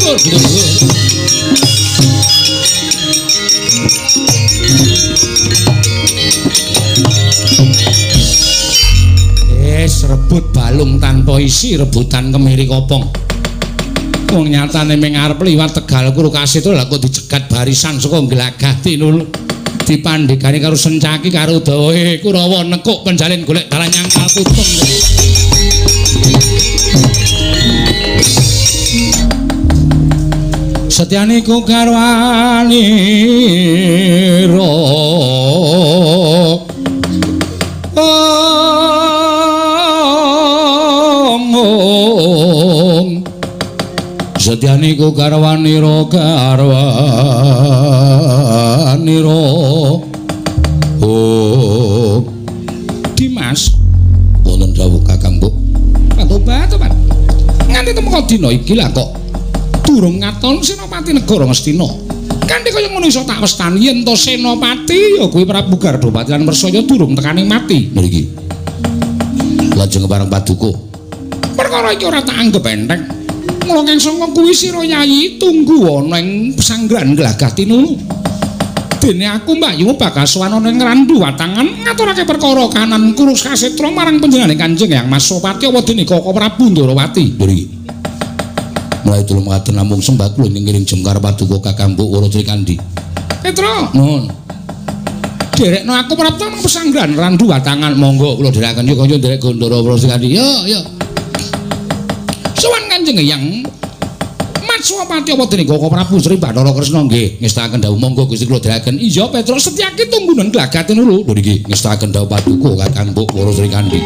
Wis rebut balung tanpa isi, rebutan kemiri kopong. Wong nyatane ming arep liwat Tegal Kurukasita lha kok dicegat barisan saka Glagah Tinulu. Dipandhegani karo Sencaki karo Dawe Kurawa nekuk penjalin golek dalan nyangkal putung. Setyane ku garwanira. Setyane ku garwanira garwanira. Oh. Dimas, wonten dawuh Kakang Mbok. Tobat, tobat. Nganti temeka dina iki lah kok durung ngaton Senopati Negara Ngastina. Kanthi kaya ngono iso tak westani yen to Senopati ya kuwi Prabu Gardapati lan Mersaya durung tekaning mati. Mriki. Lajeng bareng paduka. Perkara iki ora tak anggep enteng. Mula kang sanga kuwi sira Yayi tunggu ana ing pesanggrahan Glagah Tinulu. Dene aku mbakyumu bakal sowan ana ing Randu Watangan ngaturake perkara kanan Kurus Kasetra marang panjenengane Kanjeng Hyang Mas Sopati apa dene Kaka Prabu Ndorowati. Mriki. Mulai tulung mekaten namung sembah kula ngiring jengkar paduka Kakang Mbok Wara Srikandhi. Petra, nuwun. Derekno aku prapta nang pesanggrahan Randu Watangan, monggo kula dherekaken yo kanca nderek Gondoro Wara Srikandhi. Yo, yo. Sowan Kanjeng Hyang Matswapati apa dene Kaka Prabu Sri Bathara Kresna nggih ngestakaken dawuh monggo Gusti kula dherekaken. Iya Petra Setyaki tunggunen Glagah Tinulu. Lho niki ngestakaken dawuh paduka Kakang Mbok Wara Srikandhi.